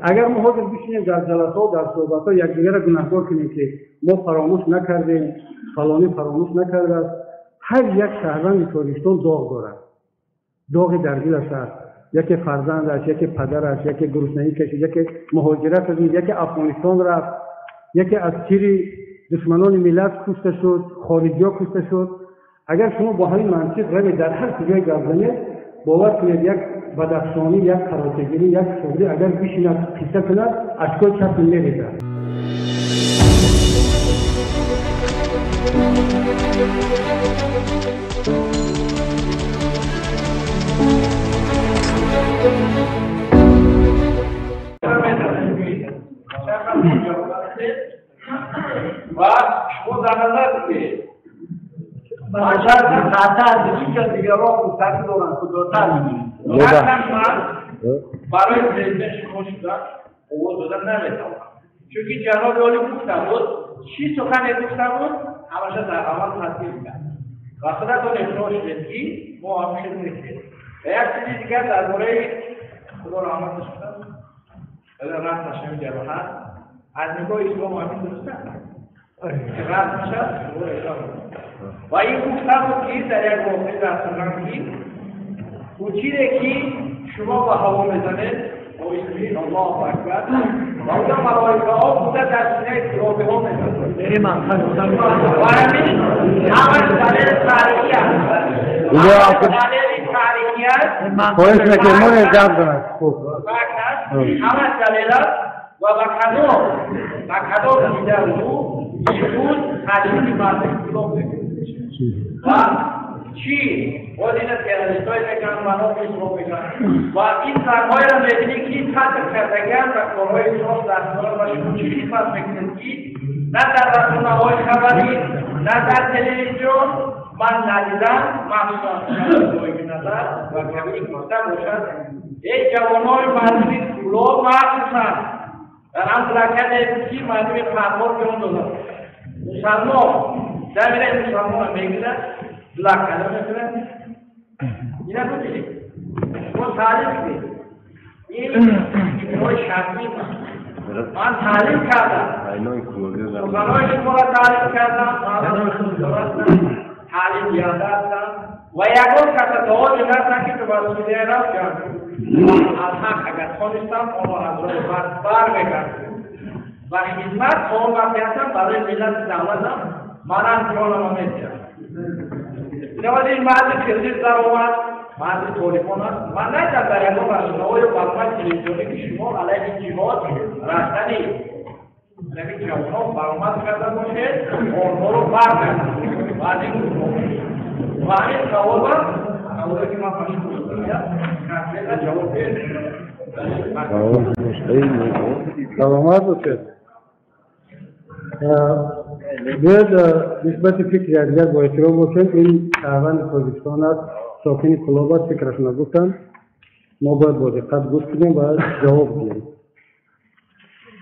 Агар мо ҳозир бишинем дар ҷаласаҳо, дар суҳбатҳо якдигарро гунаҳкор кунем, ки мо фаромӯш накардем, фалонӣ фаромӯш накардааст, ҳар як шаҳрванди Тоҷикистон доғ дорад, доғи дар дилаш аст. Яке фарзандаш, яке падараш, яке гуруснагӣ кашид, яке муҳоҷират шуд, яке Афғонистон рафт, яке аз тири душманони миллат кушта шуд, хориҷиҳо кушта шуд. Агар шумо бо ҳамин мантиқ равед дар ҳар куҷое гап занед, бовар кунед, як бадахшонӣ, як каротагирӣ, як суғдӣ агар бишинад қисса кунад, ашкои чашм мерезад. Ва шумо дар назар бигиред, барои президент шумо шуда овоз дода наметавонам, чунки ҷаноби олӣ гуфта буд, чӣ сухане гуфта буд, ҳамаша дар амал татбиқ кард ва худатон эътироф шудед, ки мо ҳам хел мекунем. Ва як чизи дигар дар бораи худо раҳматаш кунад, рафт нашавӣ ҷароҳат, аз нигоҳи ислом ҳамин дуруст аст, рафт нашад, шумо эълом. Ва ин гуфта буд, ки дар як воқеа дар сухан, ки путире ки шумо ба ҳаво мезанед бо исми Аллоҳу акбар, ва онҷо малоикаҳо буда дар синаи туробиҳо мезананд. Ва ҳамин ҳамаш далели таърихӣ аст. Далели таърихӣ аст. Хоҳиш мекунем, мо гап занад. Ҳамаш далел аст. Ва ба кадом дида ӯ имрӯз таҷриби мардуми кулоб мекунад ва чӣ боз ина террористҳое мекунанд, ба номи ислом мекунанд ва ин занҳоеро мебинӣ, ки қатл кардагианд ва корҳои ислом даст доранд. Ва шумо чӣ хидмат мекунед, ки на дар расонаҳои хабарӣ, на дар телевизион ман надидам, махсусан соҳиби назар ва кабири гуфта бошад: эй ҷавонони мардуми кулоб, махсусан дар ҳам ракате ки мардуми қаҳҳор ҷон доданд, мусалмон заминаи мусалмонро мегирад, блокада мекунад. Ина бубинед, шумо таълим кунед. Ин фикрҳои шахсии ман таълим кардам, суханои шуморо таълим кардам, таълим диҳанда ҳастам ва ягон каса то ҳозир ҳастам, ки ба Сурия рафт ҷанг. Аз ҳақ агар хонистам, онро аз роҳи бад бармегардонам ва хидмат то он вақте ҳастам барои миллати давлатам, манам ҷонама медиҳам. Инавози ин марди қирғиз даромад, марди толибон аст. Ман надидам дар ягон расонаҳо ё барномаи телевизионӣ, ки шумо алайҳи ҷиҳод рафтани ҳамин ҷавонон баромад карда бошед, онҳоро баргардонед. Ва аз ин ва ҳамин саволам, саволе ки ман ба шумо додам, конкретно ҷавоб диҳед. Саломат бошед. Биёед нисбати фикри якдигар бо эҳтиром бошем. Ин шаҳрванди Тоҷикистон аст, сокини Кулоб аст, фикрашонро гуфтанд, мо бояд бо диққат гӯш кунем ва ҷавоб диҳем.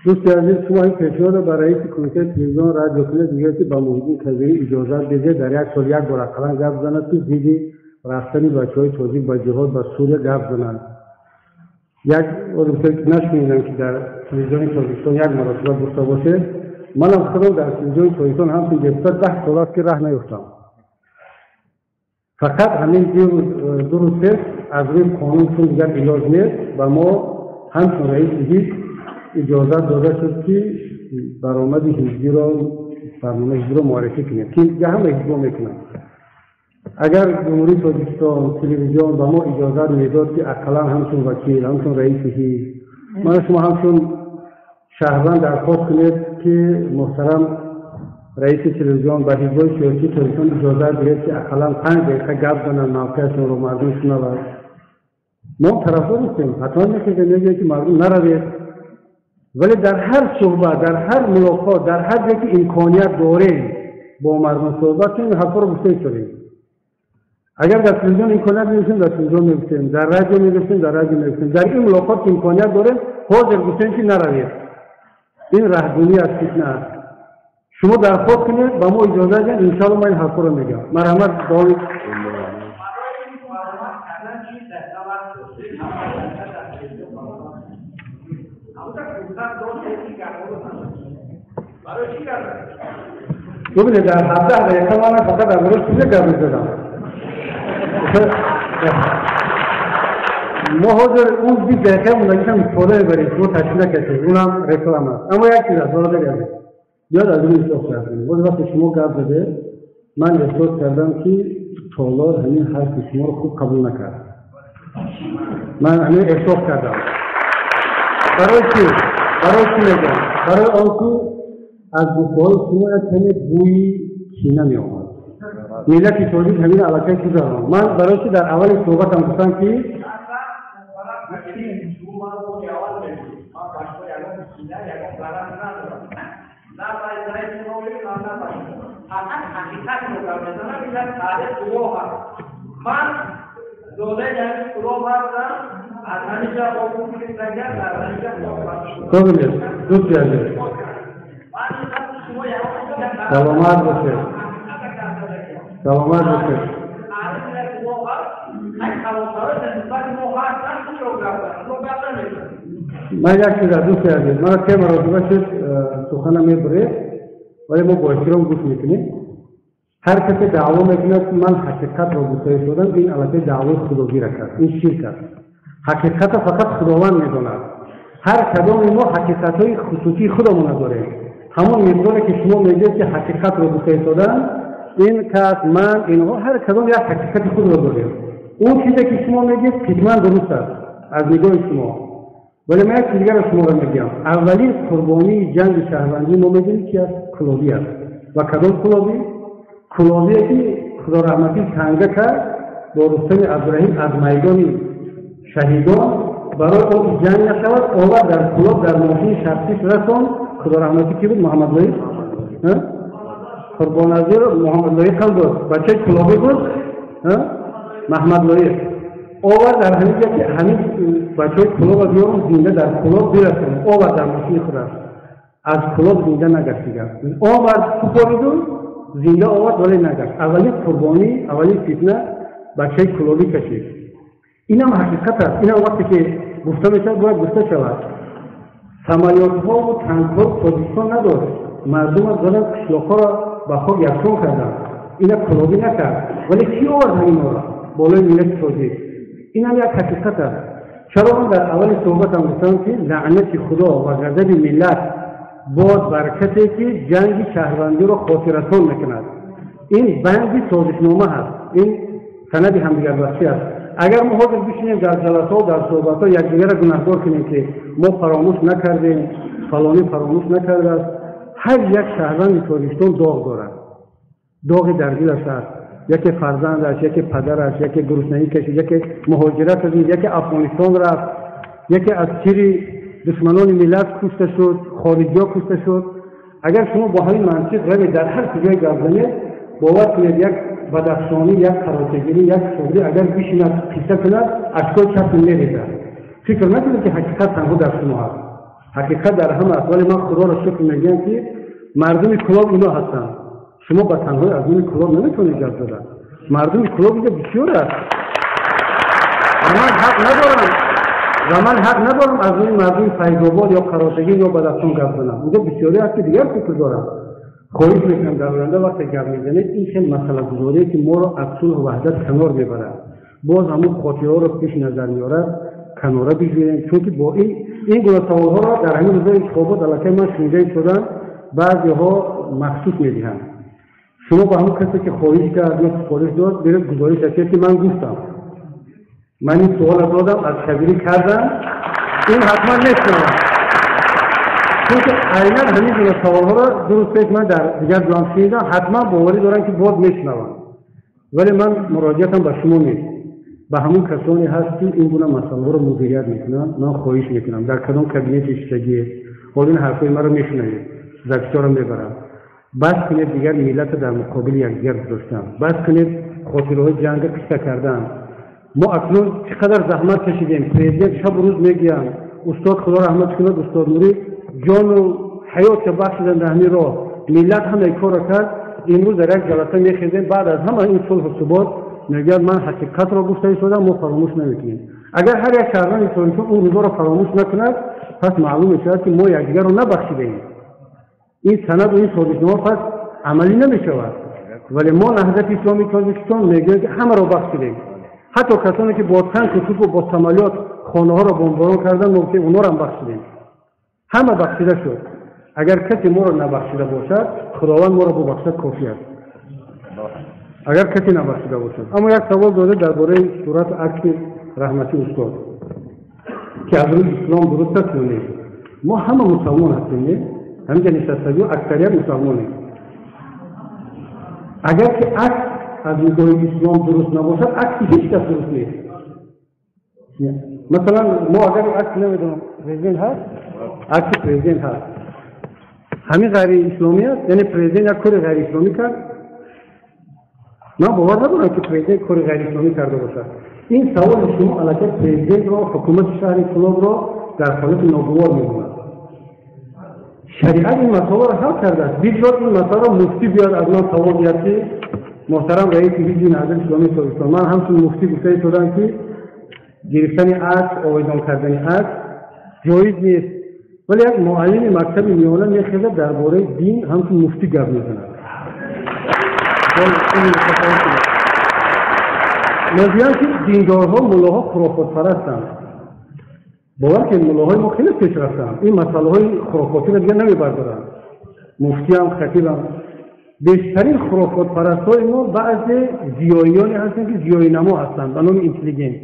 Дӯсти азиз, шумо ин пешниҳодро ба раиси кумитаи телевизион радио кунед, мегӯяд, ки ба Муҳиддин Кабирӣ иҷозат бидиҳед, дар як сол як бор ақаллан гап занад, ки зидди рафтани бачаҳои тоҷик ба ҷиҳод ба Сурия гап зананд. Як нашунидам, ки дар телевизиони Тоҷикистон як маротиба гуфта бошед. Манам худам дар телевизиони Тоҷикистон ҳамчун депутат 10 сол аст, ки раҳ наёфтам. Фақат ҳамин 2 рӯз пеш аз рӯи қонун, чун дигар илоҷ нест, ба мо ҳамчун раиси ҳизб иҷозат дода шуд, ки баромади ҳизбиро, барномаи ҳизбиро муаррифӣ кунем, ки ҳама ҳизбо мекунанд. Агар Ҷумҳурии Тоҷикистон телевизион ба мо иҷозат медод, ки ақаллан ҳамчун вакил, ҳамчун раиси ҳизб, мана шумо ҳамчун шаҳрванд дархост кунед, ки муҳтарам раиси телевизион ба ҳизбҳои сиёсии Тоҷикистон иҷозат диҳед, ки ақаллан 5 дақиқа гап зананд, мавқеашонро мардум шунавад. Мо тарафдор ҳастем, ҳатман мехезем, мегӯем, ки мардум наравед. Вале дар ҳар суҳбат, дар ҳар мулоқот, дар ҳар ҷое ки имконият дорем бо мардум суҳбат кунем, ҳарфҳоро гуфта истодем. Агар дар телевизион имконият мегуфтем, дар телевизион мегуфтем, дар радио мегуфтем, дар радио мегуфтем. Дар ин мулоқот ки имконият дорем, ҳозир гуфтем, ки наравед. Ин раҳгунӣ аст, фитна аст. Шумо дархост кунед, ба мо иҷозат диҳед, иншоалло ман ин ҳарфҳоро мегӯям. Марҳамат, давоми. Барои баромад кардан чӣ дақиқа вақт доштед? Ҳама дақиқа дар телевизион баромад. фурсат доштед ки гапҳоро назанед. Барои чӣ гап занед? Бубинед, дар 17 дақиқа ман фақат дар бораи чизе гап мезадам. Мо ҳозир он 20 дақиқа мондагишам истифода мебарем, шумо ташвиш накашед, унам реклама аст. Аммо як чиз аст, бародари азиз, биёд аз ин ҳисоб кардем. Боз вақте шумо гап задед, ман эҳсос кардам, ки толор ҳамин ҳарфи шуморо хуб қабул накард. Ман ҳамин эҳсос кардам. Барои чӣ? Барои чӣ мегӯям? Барои он ки аз гуфтаҳои шумо як каме бӯи кина меомад. Миллати тоҷик ҳамин аллакай гузаронд. Ман барои чӣ дар аввали суҳбатам гуфтам, ки ман зодаи ҳамин Кулоб ҳастам, аз ҳаминҷа бубинед, дӯсти азиз, саломат бошед, саломат бошед. Ман як чиз, дӯсти азиз, мана се маротиба шуд сухана мебуред, вале мо бо эҳтиром гӯш мекунем. Ҳар касе даъво мекунад, ки ман ҳақиқатро гуфта истодам, ин аллакай даъвои худогира кард, ин ширк аст. Ҳақиқатро фақат Худованд медонад. Ҳар кадоми мо ҳақиқатҳои хусусии худамона дорем. Ҳамон миқдоре ки шумо мегӯед, ки ҳақиқатро гуфта истодам, ин кас, ман, инҳо ҳар кадом як ҳақиқати худро дорем. Он чизе ки шумо мегӯед, қисман дуруст аст аз нигоҳи шумо. Вале ман як чиз дигарро шуморо мегӯям. Аввалин қурбонии ҷанги шаҳрвандӣ мо медонем ки аст? Кулобӣ аст. Ва кадом кулобӣ? Кулобие ки Худо раҳматӣ танга кард бо Рустами Абдураҳим аз майдони шаҳидон, барои он ки ҷанг нашавад, овард дар Кулоб дар мошини шахсиш расон. Худо раҳматӣ ки буд? Муҳаммад Лоиқ, Қурбоназир Муҳаммад Лоиқ ҳам буд, бачаи кулобӣ буд, Маҳмад Лоиқ. Овард дар ҳамин ҷо ки ҳамин бачаҳои Кулоба биёрам, зинда дар Кулоб бирасонам. Овард дар мошини худаш, аз Кулоб зинда нагашт дигар. Овард, супориду зинда овард, вале нагашт. Аввалин қурбонӣ, аввалин фитна бачаи кулобӣ кашид. Инам ҳақиқат аст. Инам вақте ки гуфта мешавад, бояд гуфта шавад. Самолётҳову танкҳо Тоҷикистон надошт. Мардумро заданд, қишлоқҳоро ба хок яксон карданд. Ина кулобӣ накард. Вале кӣ овард ҳаминҳоро болои миллати тоҷик? Инам як ҳақиқат аст. Чаро ман дар аввали суҳбатам гуфтам, ки лаънати Худо ва ғазаби миллат бод бар касе, ки ҷанги шаҳрвандиро хотиррасон мекунад. Ин банди созишнома ҳаст, ин санади ҳамдигарбахшӣ аст. Агар мо ҳозир бишинем дар ҷаласаҳо, дар суҳбатҳо якдигарро гунаҳкор кунем, ки мо фаромӯш накардем, фалонӣ фаромӯш накардааст, ҳар як шаҳрванди Тоҷикистон доғ дорад, доғи дар дилаш аст. Яке фарзандаш, яке падараш, яке гуруснагӣ кашид, яке муҳоҷират шуд, яке Афғонистон рафт, яке аз тири душманони миллат кушта шуд, хориҷиҳо кушта шуд. Агар шумо бо ҳамин мантиқ равед дар ҳар куҷое гап занед, бовар кунед, як бадахшонӣ, як қаротагирӣ, як суғдӣ агар бишинад қисса кунад, ашкои чашм мерезад. Фикр накунед, ки ҳақиқат танҳо дар шумо ҳаст, ҳақиқат дар ҳама аст. Вале ман Худоро шукр мегӯям, ки мардуми Кулоб ино ҳастанд. Шумо ба танҳои аз номи Кулоб наметавонед гап зада. Мардуми Кулоб инҷо бисёр аст ва ман ҳақ надорам, ва ман ҳақ надорам аз номи мардуми Файзобод ё Қаротагин ё Бадахшон гап занам. Инҷо бисёре ҳаст, ки дигар фикр дорам. Хоҳиш мекунам, дар оянда вақте гап мезанед, ин хел масъалагузорие, ки моро аз сулҳу ваҳдат канор мебарад, боз ҳамун хотираҳоро пеш назар меорад, канора биҷӯем. Чунки бо ин гуна саволҳоро дар ҳамин рӯзои интихобот аллакай ман шунида истодам, баъзеҳо махсус медиҳанд. Шумо ба ҳамон касе, ки хоҳиш кард ё супориш дод, беред гузориш расед, ки ман гуфтам, ман ин суолро додам, аз кабирӣ кардам, ин ҳатман мешунавад. Чунки айнан ҳамин гуна саволҳоро 2 рӯз пеш ман дар дигар ҷоам шунидам, ҳатман боварӣ дорам, ки боз мешунавам. Вале ман муроҷиатам ба шумо нест, ба ҳамон касоне ҳаст, ки ин гуна масъалаҳоро мудирият мекунанд. Ман хоҳиш мекунам, дар кадом кабинети иштагие ҳол ин ҳарфҳои маро мешунавед, записҳоро мебарам, бас кунед дигар миллатро дар муқобили якдигар гузоштан, бас кунед хотираҳои ҷанга қисса кардан. Мо акнун чӣ қадар заҳмат кашидем. Президент шабу рӯз мегӯянд, устод Худо раҳмат кунад, устод Нурӣ ҷону ҳаётша бахшидан дар ҳамин роҳ, миллат ҳамаи корро кард. Имрӯз дар як ҷаласа мехезем, баъд аз ҳама ин сулҳу субот мегӯяд, ман ҳақиқатро гуфта истодам, мо фаромӯш намекунем. Агар ҳар як шаҳрванди Тоҷикистон он рӯзҳоро фаромӯш накунад, пас маълум мешавад, ки мо якдигарро набахшидаем. Ин санад ва ин созишнома пас амалӣ намешавад. Вале мо Наҳзати Исломии Тоҷикистон мегӯем, ки ҳамаро бахшидем. Ҳатто касоне ки бо танку тупу бо самолёт хонаҳоро бомборон карданд, мо гуфтем онҳоро ҳам бахшидем. Ҳама бахшида шуд. Агар касе моро набахшида бошад, Худованд моро бубахшад, кофӣ аст. Агар касе набахшида бошад. Аммо як савол дода дар бораи сурат акси раҳмати устод, ки аз рӯи ислом дуруст аст ё не? Мо ҳама мусалмон ҳастем, не? Ҳаминҷа нишастагиҳо аксарият мусалмонем. Агар ки акс аз нигоҳи ислом дуруст набошад, акси ҳеҷ кас дуруст нест. Масалан, мо агар акс намедонам, президент ҳаст? Акси президент ҳаст. Ҳамин ғайриисломӣ аст? Яъне президент як кори ғайриисломӣ кард? Ман бовар надорам, ки президент кори ғайриисломӣ карда бошад. Ин саволи шумо аллакай президентро, ҳукумати шаҳри Кӯлобро дар ҳолати ногувор мемонад. Шариат ин масъаларо ҳал кардааст. Бигзор ин масъаларо муфтӣ биёяд, аз ман савол диҳад, ки муҳтарам раиси ҳизби Наҳзати Исломии Тоҷикистон, ман ҳамчун муфтӣ гуфта истодам, ки гирифтани акс, овезон кардани акс ҷоиз нест. Вале як муаллими мактаби миёна мехезад, дар бораи дин ҳамчун муфтӣ гап мезанад. Мегӯянд, ки диндорҳо, муллоҳо хурофотпарастанд. Бовар ки муллоҳои мо хеле пеш рафтаанд. Ин масъалаҳои хурофотиро дигар намебардоранд. Муфтиам, хатибам. Бештарин хурофотпарастҳои мо баъзе зиёиёне ҳастанд, ки зиёинамо ҳастанд ба номи интеллигент.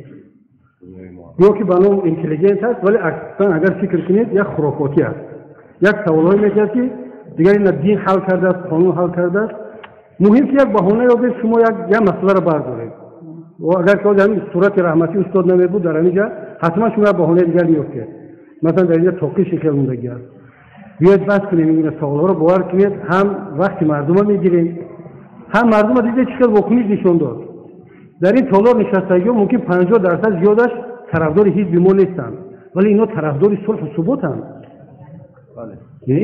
Ё ки ба номи интеллигент аст, вале аксан агар фикр кунед, як хурофотӣ аст. Як саволҳое мекард, ки дигар ина дин ҳал кардааст, қонун ҳал кардааст. Муҳим ки як баҳона ёбед, шумо як масъаларо бардоред. Агар ки ҳамин сурати раҳматии устод намебуд дар ҳамин ҷа, ҳатман шумо як баҳонаи дигар меёфтед. Масалан, дар инҷа тоқиши хел мондагӣ аст. Биёед баҳс кунем ин гуна саволҳоро, бовар кунед, ҳам вақти мардума мегирем, ҳам мардума дидед чӣ хел вокуниш нишон дод. Дар ин толор нишастагиҳо мумкин 50% зиёдаш тарафдори ҳизби мо нестанд, вале инҳо тарафдори сулҳу суботанд.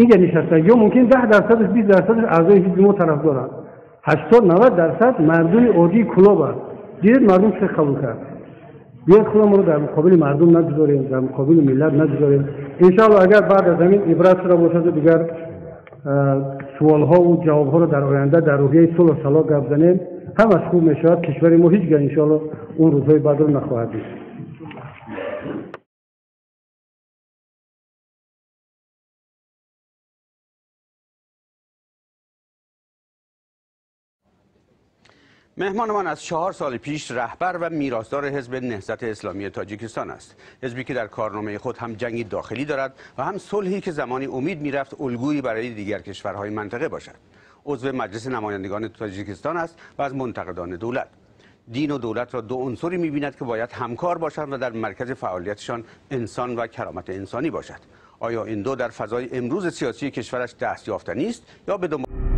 Инҷа нишастагиҳо мумкин 10%, 20% аъзои ҳизби мо тарафдоранд. 80-90% мардуми оддии Кӯлоб аст. Дидед мардум чӣ қабул кард? Биёед худамонро дар муқобили мардум нагузорем, дар муқобили миллат нагузорем. Иншоалло агар баъд аз ҳамин ибрат шуда бошаду дигар суолҳову ҷавобҳоро дар оянда дар рӯҳияи сулҳу салоҳ гап занем, ҳамаш хуб мешавад. Кишвари мо ҳеҷ гоҳ иншоалло он рӯзҳои бадро нахоҳад дид. مهمان من از 4 سال پیش رهبر و میراثدار حزب نهضت اسلامی تاجیکستان است. حزبی که در کارنامه خود هم جنگی داخلی دارد و هم صلحی که زمانی امید میرفت الگویی برای دیگر کشورهای منطقه باشد. عضو مجلس نمایندگان تاجیکستان است و از منتقدان دولت. دین و دولت را دو عنصری می‌بیند که باید همکار باشند و در مرکز فعالیتشان انسان و کرامت انسانی باشد. آیا این دو در فضای امروز سیاسی کشورش دست یافتنی است یا به دنبال